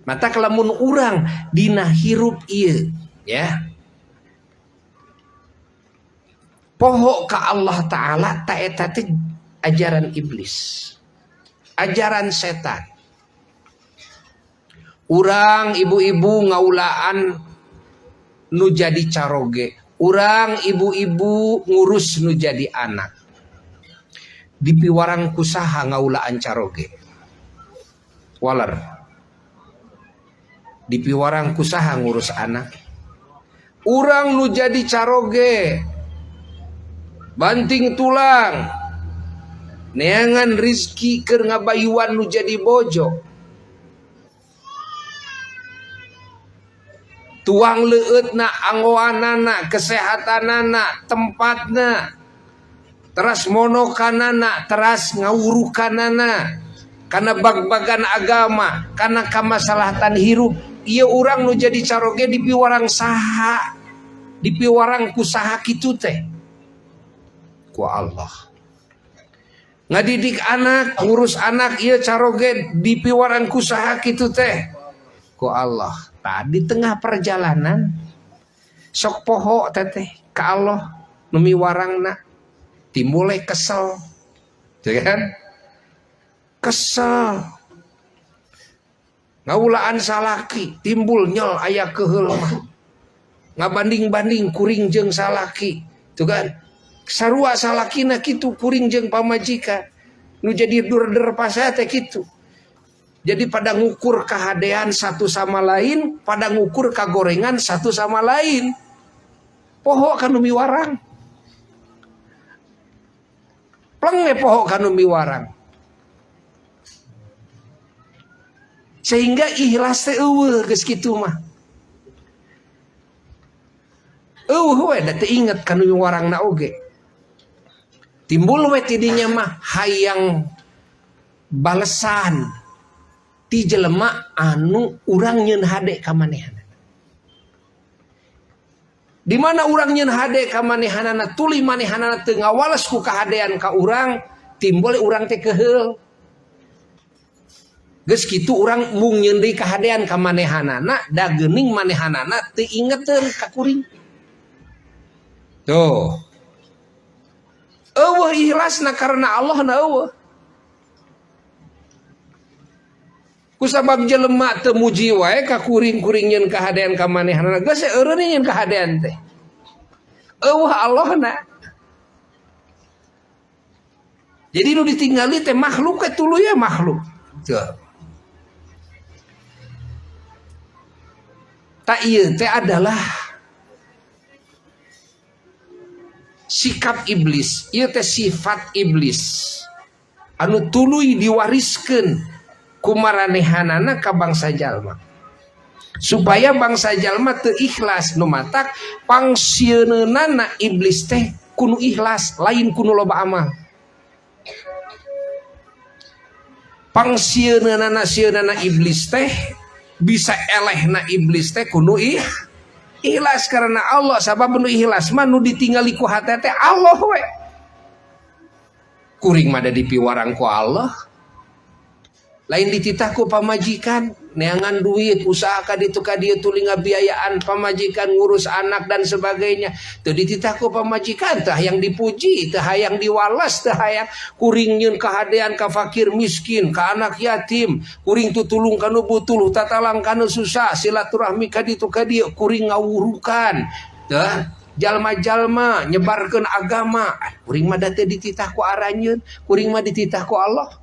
Matak lamun urang dina hirup ieu ya. Poho ka Allah Ta'ala ta eta teh ajaran iblis. Ajaran setan. Urang ibu-ibu ngaulaan nu jadi caroge. Urang ibu-ibu ngurus nu jadi anak. Dipiwarang kusaha ngaulaan caroge. Waler. Dipiwarang kusaha ngurus anak. Urang nu jadi caroge. Banting tulang. Neangan rizki keur ngabayuan nu jadi bojo. Tuang leueutna, anggoanana, kesehatanana, tempatna, teras monokanana, teras ngawurukanana, karena bag-bagan agama, karena kamasalahatan hirup. Ieu urang nu jadi caroge dipiwarang saha, dipiwarang ku saha kitu teh? Ku Allah. Ngadidik anak, ngurus anak, ieu caroge dipiwarang ku saha kitu teh? Ku Allah. Tadi tengah perjalanan sok poho teteh ka Allah nu miwarangna, timbul kesel, ya kan? Kesel ngaulaan salaki, timbul nyel aya keheul mah, ngabanding-banding kuring jeung salaki, tuh kan? Sarua salakina kitu kuring jeung pamajikan nu jadi durder pasea teh kitu. Jadi pada ngukur kehadean satu sama lain, pada ngukur kagorengan satu sama lain. Poho kanu miwarang. Pleng ge poho kanu miwarang. Sehingga ikhlas teh eueuh geus kitu mah. Eueuh we da teu inget kanu miwarangna oge. Timbul we tidinya mah hayang balesan ti jelema anu urang nyeun hade ka manehna. Di mana urang nyeun hade ka manehanana tuluy manehanana teu ngawales ku kahadean ka urang, timbul urang teh keheul. Geus kitu urang mung nyeun deui kahadean ka manehanana, da geuning manehanana teu ingeteun ka kuring. Tuh. Eueuh ikhlasna karena Allah na eueuh. Kusabab jelema teu muji wae ka kuring-kuring nyeun kahadean ka manehanana, geus eureun nyeun kahadean teh. Eueuh Allahna. Jadi nu ditinggali teh makhluk teh tuluy ya makhluk. Tuh. Tak ieu teh adalah sikap iblis, ieu teh sifat iblis. Anu tuluy diwariskeun kumaranehanana ka bangsa jalma. Supaya bangsa jalma teu ikhlas nu matak pangsieunana iblis teh kunu ikhlas lain kunu loba amal. Pangsieunana sieunana iblis teh bisa elehna iblis teh kunu ikhlas karena Allah. Sabab nu ikhlas mah nu ditinggali ku hate teh Allah we. Kuring mah da dipiwarang ku Allah. Lain dititah ku pamajikan, neangan duit, usaha ka ditu ka dieu tuluy ngabiayaan pamajikan, ngurus anak dan sebagainya. Teu dititah ku pamajikan, teh hayang dipuji, teh hayang diwales, teh hayang kuring nyeun kahadean ka fakir miskin, ka anak yatim, kuring tutulung ka nu butuh, tatalang ka nu susah, silaturahmi ka ditu ka dieu, kuring ngawurukan. Teh jalma-jalma nyebarkeun agama, kuring mah da teu dititah ku aranjeun, kuring mah dititah ku Allah.